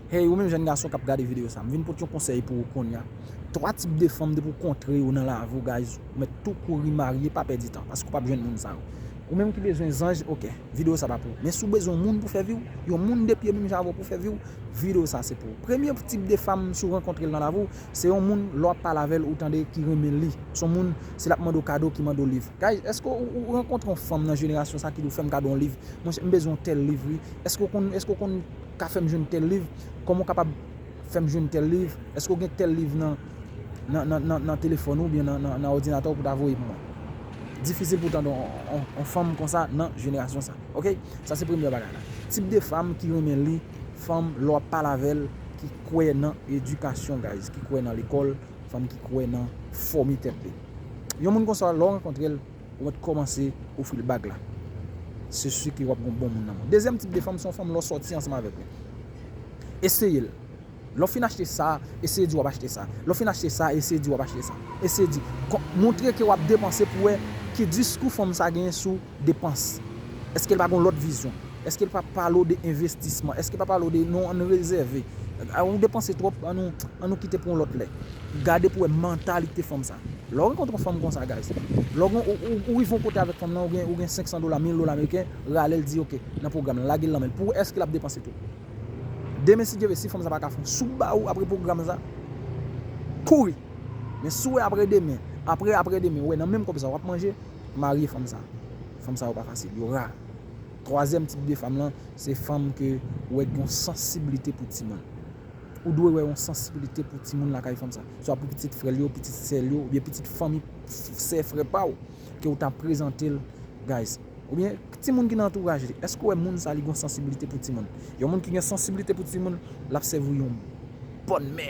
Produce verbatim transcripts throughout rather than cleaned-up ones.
Hey, ou menm jèn gason k ap gade videyo sa, m vin pote yon konsèy pou ou kounye a. Twa tip de fanm depi w kontre yo nan lavi w, guys, ou mèt tou kouri marye, pa pèdi tan, paske w p ap jwenn moun sa yo. Ou menm ki bezwen zanj, ok, videyo sa pa pou ou. Men si w bezwen yon moun pou fè vi w, yon moun de pye menm jan avè w pou fè vi w, videyo sa se pou ou. Premye tip de fanm, si w rankontre l nan lavi w, se yon moun, lè w ap pale avè l, ou tande ki renmen li. Se yon moun, si l ap mande w kado, ki mande w liv. Guys, èske ou, ou rankontre yon fanm nan jenerasyon sa ki di w fè m kado yon liv? Monchè, m bezwen yon tèl liv, wi. Èske w konn, èske w konn ka fè m jwenn tèl liv? Kòman w kapab fè m jwenn tèl liv? Èske w gen tèl liv nan, nan, nan, nan, nan telefòn ou oubyen nan, nan, nan òdinatè w pou ta voye pou mwen? Difisil pou w tande yon, yon, yon fanm konsa nan jenerasyon sa. Ok? Sa se premye bagay la. Tip de fanm ki renmen li, fanm lè w ap pale avè l, ki kwè nan edikasyon, guys, ki kwè nan lekòl, fanm ki kwè nan fòme tèt li. Yon moun konsa, lè w rankontre l, ou mèt kòmanse ofri l bag la. Se si ke w ap gen yon bon moun nan men w. Dezyèm tip de fanm, se yon fanm lè w sòti ansanm avèk li. Eseye l. Lè w fin achte sa, eseye di w ap achte sa. Lè w fin achte sa, eseye di w ap achte sa. Eseye di, kò-, montre ke w ap depanse pou wè ki diskou fanm sa genyen sou depans. Èske l pa gen yon lòt vizyon? Èske l pa pale w de envestisman? Èske l pa pale w de non, ann rezève? A, ou depanse twòp, ann nou, ann nou kite pou yon lòt lè. Gade pou wè mantalite fanm sa. Lè w rankontre yon fanm konsa, guys, lè w gen, ou, ou, ou rive yon kote avèk fanm nan, ou gen, ou gen senk san dola, mil dola ameriken, rale l, di, ok, nan pwogram nan, lage l nan men l. Pou wè èske l ap depanse twòp. Demen, si Dye vle, si fanm sa pa ka fè yon soup ba ou apre pwogram sa, kouri. Men si w wè apre demen, apre, apre demen, ou wè nan menm kòb sa w ap manje, marye fanm sa. Fanm sa yo pa fasil, yo ra. Twazyèm tip de fanm lan, se fanm ke ou wè gen yon sansiblite pou timoun. Ou dwe wè yon sansiblite pou timoun lakay fanm sa. Swa pou pitit frè l yo, pitit sè l yo, oubyen pitit fanmi f-, sè frè pa w, ke ou ta prezante l, guys. Oubyen timoun ki nan antouraj li. Èske w wè moun sa li gen yon sansiblite pou timoun? Yon moun ki gen sansiblite pou timoun, l ap sèvi w yon bòn mè.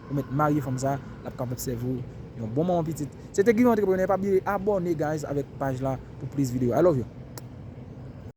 Ou mèt marye fanm sa, l ap kapab sèvi w yon bon manman pitit. Se te Guy Entrepreneur, pa bliye abòne, guys, avèk paj la pou plis videyo. I love you.